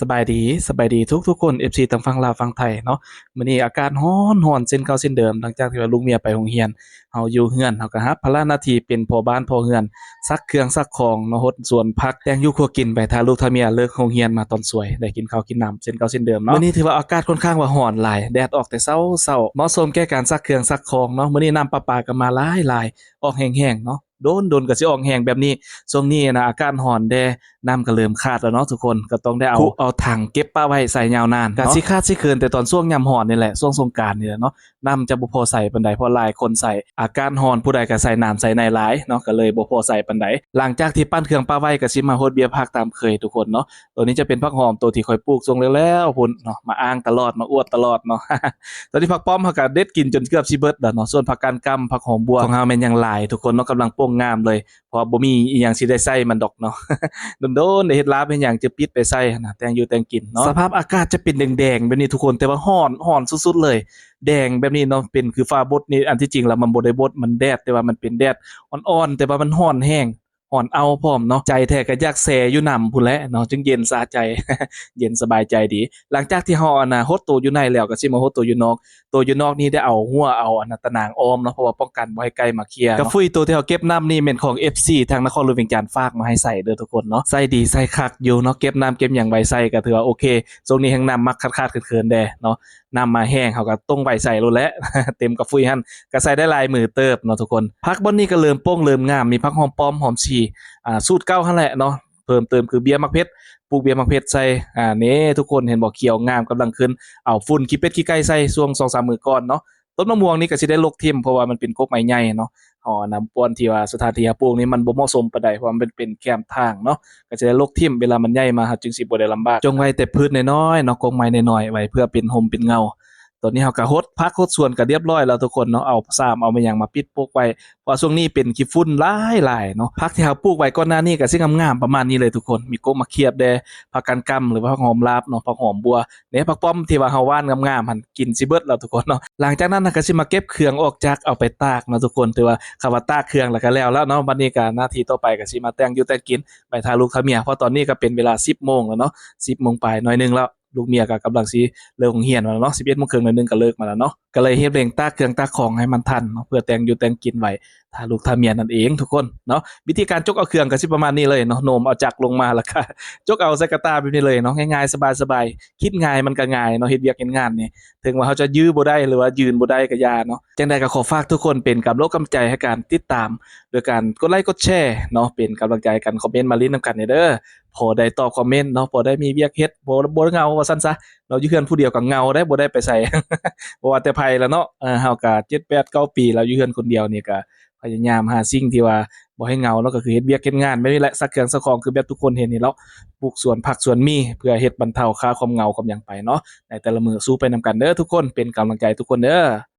ສະບາຍດີ ສະບາຍດີທຸກໆຄົນ ເອັຟຊີ ທັງຝັ່ງລາວຝັ່ງໄທເນາະ. ມື້ນີ້ອາກາດຮ້ອນໆ ເຊັ່ນເກົ່າເຊັ່ນເດີມ ຫຼັງຈາກທີ່ວ່າລູກເມຍໄປໂຮງຮຽນ ເຮົາຢູ່ເຮືອນ ເຮົາກໍຮັບພາລະໜ້າທີ່ເປັນພໍ່ບ້ານພໍ່ເຮືອນ ຊັກເຄື່ອງຊັກຂອງເນາະ ຫົດສວນຜັກ ແຕ່ງຢູ່ຄົວກິນໄປ ຖ້າລູກຖ້າເມຍເລີກໂຮງຮຽນມາຕອນສວຍ ໄດ້ກິນເຂົ້າກິນນ້ຳເຊັ່ນເກົ່າເຊັ່ນເດີມເນາະ. ມື້ນີ້ຖືວ່າອາກາດຄ່ອນຂ້າງວ່າຮ້ອນຫຼາຍ ແດດອອກແຕ່ເຊົ້າໆ ເໝາະສົມແກ່ການຊັກເຄື່ອງຊັກຂອງເນາະ. ມື້ນີ້ນ້ຳປະປາກໍມາຫຼາຍໆ ອອກແຮງໆເນາະ ດົນໆກໍຊິອອກແຮງແບບນີ້. ຊ່ວງນີ້ນະ ອາກາດຮ້ອນແດ່ ນ້ຳກໍເລີ່ມຂາດແລ້ວເນາະທຸກຄົນ ກໍຕ້ອງໄດ້ເອົາ ເອົາຖັງເກັບປະໄວ້ໃຊ້ຍາວນານເນາະ. ກໍຊິຂາດຊິເຂີນແຕ່ຕອນຊ່ວງຍາມຮ້ອນນີ້ແຫຼະ ຊ່ວງສົງການນີ້ແຫຼະເນາະ ນ້ຳຈະບໍ່ພໍໃຊ້ປານໃດ ເພາະຫຼາຍຄົນໃຊ້ ອາກາດຮ້ອນ ຜູ້ໃດກໍໃສ່ນ້ຳໃສ່ໃນຫຼາຍເນາະ ກໍເລີຍບໍ່ພໍໃຊ້ປານໃດ. ຫຼັງຈາກທີ່ປັ່ນເຄື່ອງປະໄວ້ ກໍຊິມາຫົດເບ້ຍຜັກຕາມເຄີຍທຸກຄົນເນາະ. ໂຕນີ້ຈະເປັນຜັກຫອມ ໂຕທີ່ຂ້ອຍປູກຊ່ວງແລ້ວໆພຸ້ນເນາະ ມາອ້າງຕະຫຼອດ ມາອວດຕະຫຼອດເນາະ. ຕອນນີ້ຜັກປ້ອມເຮົາກໍເດັດກິນຈົນເກືອບຊິເບິດແລ້ວເນາະ. ສ່ວນຜັກກາດກຳ ຜັກຫອມບົວຂອງເຮົາແມ່ນຍັງຫຼາຍທຸກຄົນເນາະ ກຳລັງປົ່ງງາມເລີຍ ເພາະວ່າບໍ່ມີອີ່ຫຍັງຊິໄດ້ໃຊ້ມັນດອກເນາະ. ດົນໆໄດ້ເຮັດລາບເຮັດຫຍັງ ຈະປິດໄປໃສ່ຫັ້ນນະ ແຕ່ງຢູ່ແຕ່ງກິນເນາະ. ສະພາບອາກາດຈະເປັນແດງໆແບບນີ້ທຸກຄົນ ແຕ່ວ່າຮ້ອນ ຮ້ອນສຸດໆເລີຍ ແດງແບບນີ້ເນາະ ເປັນຄືຟ້າບົດນີ້ ອັນທີ່ຈິງແລ້ວມັນບໍ່ໄດ້ບົດ ມັນແດດ ແຕ່ວ່າມັນເປັນແດດອ່ອນໆ ແຕ່ວ່າມັນຮ້ອນແຮງ ຮ້ອນເອົ້າພ້ອມເນາະ. ໃຈແທ້ກໍຢາກແຊ່ຢູ່ນ້ຳພຸ້ນແຫຼະເນາະ ຈຶ່ງເຢັນສະໃຈ ເຢັນສະບາຍໃຈດີ. ຫຼັງຈາກທີ່ເຮົາ ອັນນະ ຫົດໂຕຢູ່ໃນແລ້ວ ກໍຊິມາຫົດໂຕຢູ່ນອກ. ໂຕຢູ່ນອກນີ້ໄດ້ເອົາຮົ້ວ ເອົາ ອັນນະ ຕະໜາງອ້ອມເນາະ ເພາະວ່າປ້ອງກັນບໍ່ໃຫ້ໄກ່ມາເຂ້ຍ. ກະຟຸ້ຍໂຕທີ່ເຮົາເກັບນ້ຳນີ້ແມ່ນຂອງ ເອັຟຊີ ທາງນະຄອນຫຼວງວຽງຈັນຝາກມາໃຫ້ໃສ່ເດີທຸກຄົນເນາະ. ໃສ່ດີໃສ່ຄັກຢູ່ເນາະ ເກັບນ້ຳເກັບຫຍັງໄວ້ໃສ່ກໍຖືວ່າໂອເຄ. ຊ່ວງນີ້ແຮ່ງນ້ຳມັກຂາດໆເຂີນໆແດ່ເນາະ ນ້ຳມາແຮງ ເຮົາກໍຕົງໄວ້ໃສ່ໂລດແຫຼະ ເຕັມກະຟຸ້ຍຫັ້ນ ກໍໃສ່ໄດ້ຫຼາຍມື້ເຕີບເນາະທຸກຄົນ. ຜັກບ່ອນນີ້ກໍເລີ່ມປົ່ງເລີ່ມງາມ ມີຜັກຫອມປ້ອມ ຫອມສີ ອ່າ ສູດເກົ່າຫັ້ນແຫຼະເນາະ. ເພີ່ມເຕີມຄືເບ້ຍໝາກເຜັດ ປູກເບ້ຍໝາກເຜັດໃສ່ ອ່າ ນີ້ທຸກຄົນເຫັນບໍ່ ຂຽວງາມກຳລັງຂຶ້ນ ເອົາຝຸ່ນຂີ້ເປັດຂີ້ໄກ່ໃສ່ຊ່ວງສອງສາມມື້ກ່ອນເນາະ. ຕົ້ນມະມ່ວງນີ້ກໍຊິໄດ້ລົກຖິ້ມ ເພາະວ່າມັນເປັນກົກໄມ້ໃຫຍ່ເນາະ ເຮົາ ອັນນະ ບ່ອນທີ່ວ່າສະຖານທີ່ເຮົາປູກນີ້ມັນບໍ່ເໝາະສົມປານໃດ ເພາະວ່າມັນເປັນແຄມທາງເນາະ ກໍຊິໄດ້ລົກຖິ້ມ ເວລາມັນໃຫຍ່ມາເຮົາຈຶ່ງຊິບໍ່ໄດ້ລຳບາກ. ຈົ່ງໄວ້ແຕ່ພືດນ້ອຍໆເນາະ ກົກໄມ້ນ້ອຍໆ ໄວ້ເພື່ອເປັນຮົ່ມເປັນເງົາ. ຕອນນີ້ເຮົາກໍຫົດຜັກຫົດສວນກໍລຽບຮ້ອຍແລ້ວທຸກຄົນເນາະ ເອົາສາມເອົາແມ່ນຫຍັງມາປິດປົກໄວ້ ເພາະວ່າຊ່ວງນີ້ເປັນຂີ້ຝຸ່ນຫຼາຍໆເນາະ. ຜັກທີ່ເຮົາປູກໄວ້ກ່ອນໜ້ານີ້ກໍຊິງາມໆປະມານນີ້ເລີຍທຸກຄົນ ມີກົກໝາກຂຽບແດ່ ຜັກກາດກຳ ຫຼືວ່າຜັກຫອມລາບເນາະ ຜັກຫອມບົວ ເດ້ ຜັກປ້ອມທີ່ວ່າເຮົາຫວ່ານງາມໆຫັ້ນ ກິນຊິເບິດແລ້ວທຸກຄົນເນາະ. ຫຼັງຈາກນັ້ນກໍຊິມາເກັບເຄື່ອງອອກຈັກ ເອົາໄປຕາກເນາະທຸກຄົນ ຖືວ່າຄຳວ່າຕາກເຄື່ອງແລ້ວກໍແລ້ວແລ້ວເນາະ. ບັດນີ້ກໍໜ້າທີ່ຕໍ່ໄປກໍຊິມາແຕ່ງຢູ່ແຕ່ງກິນ ໄປຖ້າລູກຖ້າເມຍ ເພາະຕອນນີ້ກໍເປັນເວລາສິບໂມງແລ້ວເນາະ ສິບໂມງປາຍໜ້ອຍໜຶ່ງແລ້ວ ລູກເມຍກໍກຳລັງຊິເລີກໂຮງຮຽນມາແລ້ວເນາະ ສິບເອັດໂມງເຄິ່ງໜ້ອຍໜຶ່ງກໍເລີກມາແລ້ວເນາະ. ກໍເລີຍຮີບເລັ່ງຕາກເຄື່ອງຕາກຂອງໃຫ້ມັນທັນເນາະ ເພື່ອແຕ່ງຢູ່ແຕ່ງກິນໄວ້ຖ້າລູກຖ້າເມຍນັ້ນເອງທຸກຄົນເນາະ. ວິທີການຈົກເອົາເຄື່ອງກໍຊິປະມານນີ້ເລີຍເນາະ ໂນ້ມເອົາຈັກລົງມາ ແລ້ວກໍຈົກເອົາໃສ່ກະຕ່າແບບນີ້ເລີຍເນາະ ງ່າຍໆ ສະບາຍໆ. ຄິດງ່າຍມັນກໍງ່າຍເນາະ ເຮັດວຽກເຮັດງານນີ້ ເຖິງວ່າເຮົາຈະຢື້ບໍ່ໄດ້ ຫຼືວ່າຢືນບໍ່ໄດ້ກໍຢ່າເນາະ. ຈັ່ງໃດກໍຂໍຝາກທຸກຄົນເປັນກຳລັງໃຈໃຫ້ການຕິດຕາມ ໂດຍການກົດໄລກົດແຊເນາະ ເປັນກຳລັງໃຈໃຫ້ກັນ ຄອມເມັນມາຫຼິ້ນນຳກັນແດ່ເດີ ພໍໄດ້ຕອບຄອມເມັນເນາະ ພໍໄດ້ມີວຽກເຮັດ ບໍ່ ບໍ່ເຫງົາວ່າຊັ້ນຊະເນາະ. ຢູ່ເຮືອນຜູ້ດຽວກໍເຫງົາໄດ໋ ບໍ່ໄດ້ໄປໃສ ບໍ່ວ່າແຕ່ໃຜລະເນາະ. ເຮົາກໍເຈັດແປດເກົ້າປີແລ້ວ ຢູ່ເຮືອນຄົນດຽວນີ້ກໍພະຍາຍາມຫາສິ່ງທີ່ວ່າບໍ່ໃຫ້ເຫງົາເນາະ ກໍຄືເຮັດວຽກເຮັດງານແບບນີ້ແຫຼະ ຊັກເຄື່ອງຊັກຂອງຄືແບບທຸກຄົນເຫັນນີ້ເນາະ ປູກສວນຜັກສວນໝີ່ ເພື່ອເຮັດບັນເທົາຄ່າຄວາມເຫງົາຄວາມຫຍັງໄປເນາະ. ໃນແຕ່ລະມື້ສູ້ໄປນຳກັນເດີທຸກຄົນ ເປັນກຳລັງໃຈທຸກຄົນເດີ.